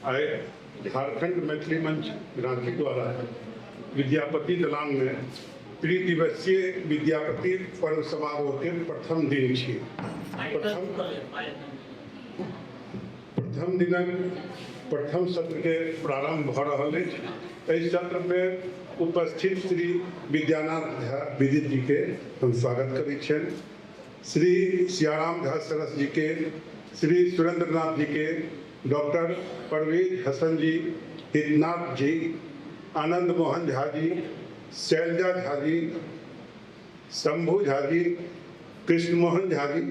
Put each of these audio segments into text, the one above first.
आइ झारखंड मैथिली मंच रांची द्वारा विद्यापति दलान में त्रिदिवसीय विद्यापति पर्व समारोह के प्रथम दिन छी। प्रथम प्रथम दिनक प्रथम सत्र के प्रारंभ भऽ रहल अछि। एहि सत्र में उपस्थित श्री विद्यानाथ झा विदित जी के हम स्वागत करै छियनि, श्री सियाराम झा सरस जी के, श्री सुरेंद्र नाथ जी के, डॉक्टर परवेज हसन जी, हितनाथ जी, आनंद मोहन झा जी, शैलजा झा जी, शंभू झा जी, कृष्ण मोहन झा जी,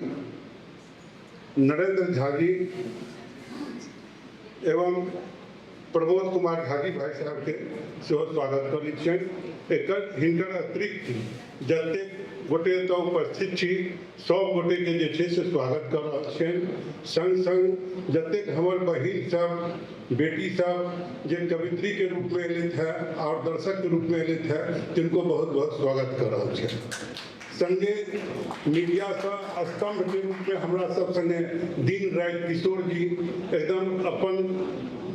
नरेंद्र झा जी एवं प्रमोद कुमार झा जी भाई साहब के सेहो स्वागत करै छियनि। एकर हिनकर अतिरिक्त जतेक गोटे एतऽ उपस्थित छी सब गोटे के जे छै से स्वागत कऽ रहल छियनि। संग संग जतेक हमर बहिन सब, बेटी सब जे कवित्री के रूप में एलथि हेँ और दर्शक के रूप में एलथि हेँ, तिनको बहुत बहुत स्वागत कऽ रहल छियनि। संगे मीडिया सँ स्तंभ के रूप में हमरा सब संगे दिन राति किशोर जी एकदम अपन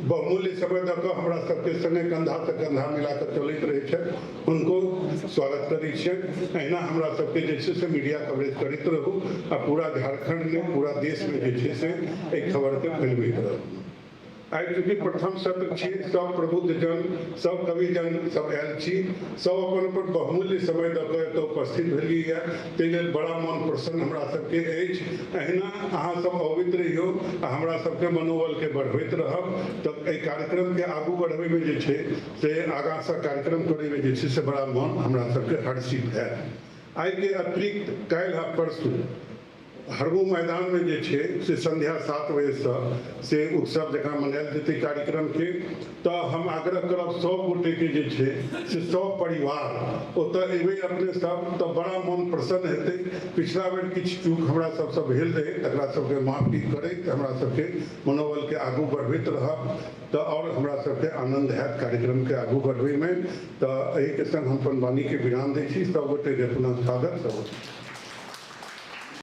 बहुमूल्य समय दऽ कऽ हमरा सबके संगे कंधा से कंधा मिला कऽ चलैत रहै छथि, हुनको स्वागत करै छियनि। अहिना हमरा सबके जे छै से मीडिया कवरेज करैत रहू आ पूरा झारखंड में, पूरा देश में जे छै से एहि खबर के फैलबैत रहू। आइ चूँकि प्रथम सत्र छी, सब प्रबुद्ध जन, सब कविजन सब आयल छी, सब अपन अपन बहुमूल्य समय दऽ कऽ एतऽ उपस्थित भेलियै, ताहि लेल बड़ा मन प्रसन्न हमरा सबके अछि। अहिना अहाँ सब अबैत रहियौ आ हमरा सबके मनोबलके बढ़बैत रहब, तऽ एहि कार्यक्रमके आगू बढ़बैमे जे छै से आगाँसँ कार्यक्रम करैमे जे छै से बड़ा मन हमरा सबके हर्षित हैत। आइके अतिरिक्त काल्हि आ परसू हरमू मैदानमे जे छै से संध्या 7 बजेसँ से उत्सव जकाँ मनायल जेतै कार्यक्रमके। तऽ हम आग्रह करब सब गोटेके जे छै से सब परिवार ओतऽ एबै अपने सब, तऽ बड़ा मन प्रसन्न हेतै। पिछला बेर किछु चूक हमरा सबसँ भेल रहै, तकरा सबके माफी करैत हमरा सबके मनोबलके आगू बढ़बैत रहब, तऽ आओर हमरा सबके आनन्द हैत कार्यक्रमके आगू बढ़बैमे। तऽ एहिके संग हम अपन वाणीके विराम दै छी। सब गोटेके पुनः स्वागत। सब